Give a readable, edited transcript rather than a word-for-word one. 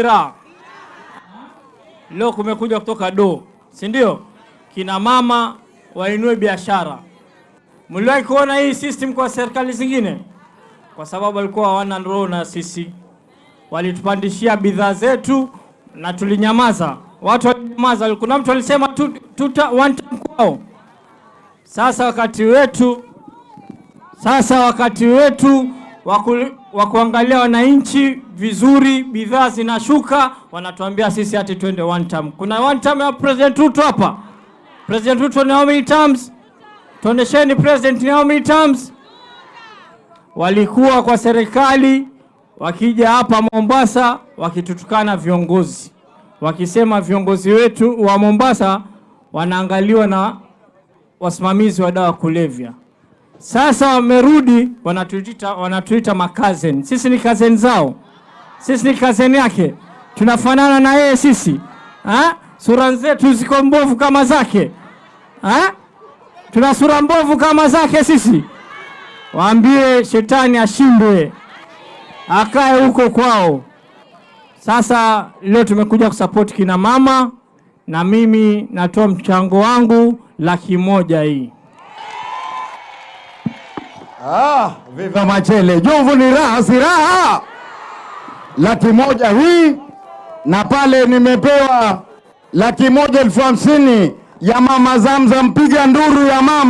Raha. Leo kumekuja kutoka do, si ndio? Kina mama wainue biashara. Mliwahi kuona hii system kwa serikali zingine? Kwa sababu walikuwa hawana roho na sisi, walitupandishia bidhaa zetu na tulinyamaza. Watu walinyamaza. Kuna mtu alisema tuta one time kwao. Sasa wakati wetu wa kuangalia wananchi vizuri, bidhaa zinashuka, wanatuambia sisi ati twende one term. Kuna one term ya President Ruto hapa? President Ruto ni how many terms? Tuonyesheni president ni how many terms? Walikuwa kwa serikali wakija hapa Mombasa wakitutukana viongozi, wakisema viongozi wetu wa Mombasa wanaangaliwa na wasimamizi wa dawa kulevya. Sasa wamerudi wanatuita macousin. Sisi ni cousin zao, sisi ni cousin yake, tunafanana na yeye sisi ha? Sura zetu ziko mbovu kama zake ha? Tuna sura mbovu kama zake sisi. Waambie shetani ashindwe, akae huko kwao. Sasa leo tumekuja kusupport kina mama, na mimi natoa mchango wangu 100,000 hii. Ah, viva Machele, Jomvu ni raha, si raha. 100,000 hii na pale nimepewa 150,000 ya mama Zamzam, piga nduru ya mama.